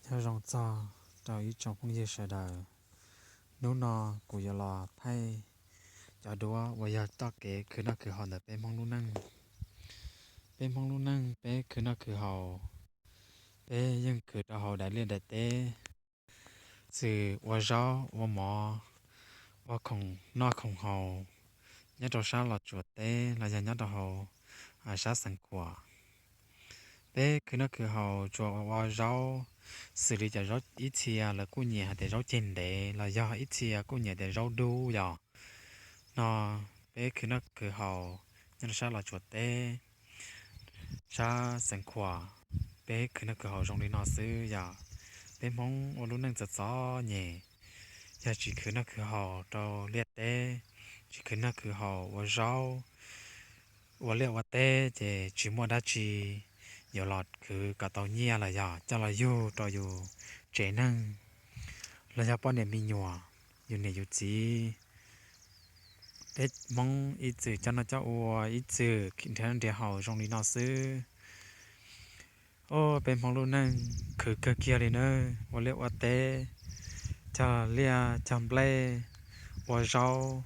Nyob zoo txog rau ib tsoom phooj ywg sawv daws. Hnub no kuv yuav los thaij cov duab uas yog txoj kev khwv noj khwv haus ntawm peb Hmoob lub neej. Peb Hmoob lub neej peb khwv noj khwv haus, peb yeej khwv rau hauv daim liaj daim teb, txwm ua zaub ua mov, ua khoom noj khoom haus nyob rau sab Los Tsuas teb los yog nyob rau hauv sab Xeev Khuam. Peb khwv noj khwv haus tsuas ua zaub, xws li cov zaub ib txhia lawv kuj nyiam hais tias zaub ceg ntev los yog ib txhia kuj nyiam tias zaub dub yom. No peb khwv noj khwv haus nyob rau sab Los Tsuas teb, sab Xeev Khuam, peb khwv noj khwv haus zoo li no xwb yom. Peb Hmoob ua lub neej txom txom nyem, yog tsis khwv noj khwv haus rau liaj teb, tsis khwv noj khwv haus ua zaub, ua liaj ua teb ces tsis muaj dab tsi yuav los khwv kom tau nyiaj los yog coj los yug rau yus tsev neeg los yog poj niam me nyuam, yus niam yus txiv. Peb Hmoob ib txwm coj noj coj ua, ib txwm nrhiav nrhiav haus zoo li no xwb. Au, peb Hmoob lub neej khwv kawg kiag li nawb, ua liaj ua teb, cog liaj cog nplej, ua zaub.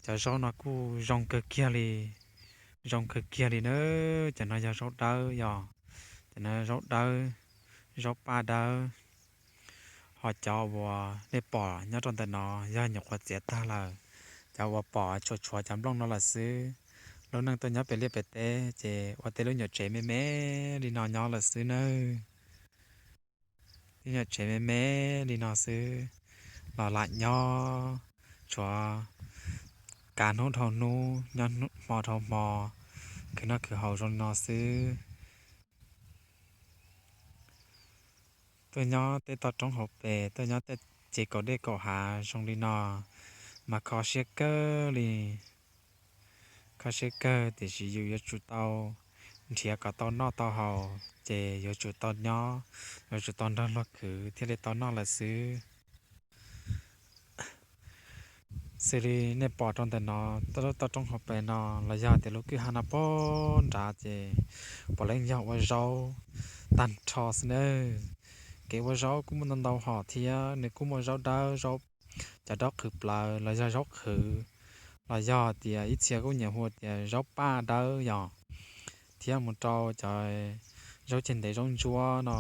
Cov zaub no kuj zoo kawg kiag li, zoo kawg kiag li nawb. Cov no yog zaub dawb yom, cov no zaub dawb, zaub paj dawb. Ho cov uas nej pom nyob rau ntawm no yog nyuam qhuav txiav tag lawm, cov uas pom tshuav tshuav cov nplooj no lawm xwb. Lub neej tuaj nyob pem liaj pem teb ces ua tej lub nyuam tsev me me li no nyob lawm xwb nawb. Lub nyuam tsev me me li no xwb los lam nyob, tshuav kav hnub dhau hnub, nyob hmo dhau hmo, khwv noj khwv haus zoo li no xwb. Tuaj nyob tej toj roob hauv pes, tuaj nyob tej tsev kaum dej kaum hav zoo li no mas kho siab kawg li. Kho siab kawg tiam sis yus yuav tsum tau nrhiav kom tau noj tau haus ces yuav tsum tau nyob, yuav tsum tau nrog luag khwv thiaj li tau noj lawm xwb. Xws li nej pom rau ntawm no, toj roob hauv pes no los yog tias lub kwj ha no puag nrad ces puav leej yog ua zaub tag nrho xwb nawb. Kev ua zaub kuj muaj ntau ntau hom thiab, nws kuj muaj zaub dawb, zaub, cov zaub qhwv plaws los yog zaub qhwv, los yog tias ib txhia kuj nyiam hu tias zaub paj dawb yom. Thiab mus rau cov zaub ceg ntev zaub ntsuab no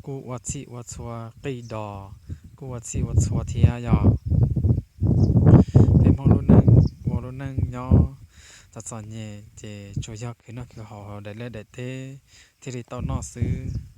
kuj ua txhij ua txhua, qij dos kuj ua txhij ua txhua thiab yom. Peb Hmoob lub neej ua lub neej nyob txom txom nyem ces tsuas yog khwv noj khwv haus hauv daim liaj daim teb thiaj li tau noj xwb.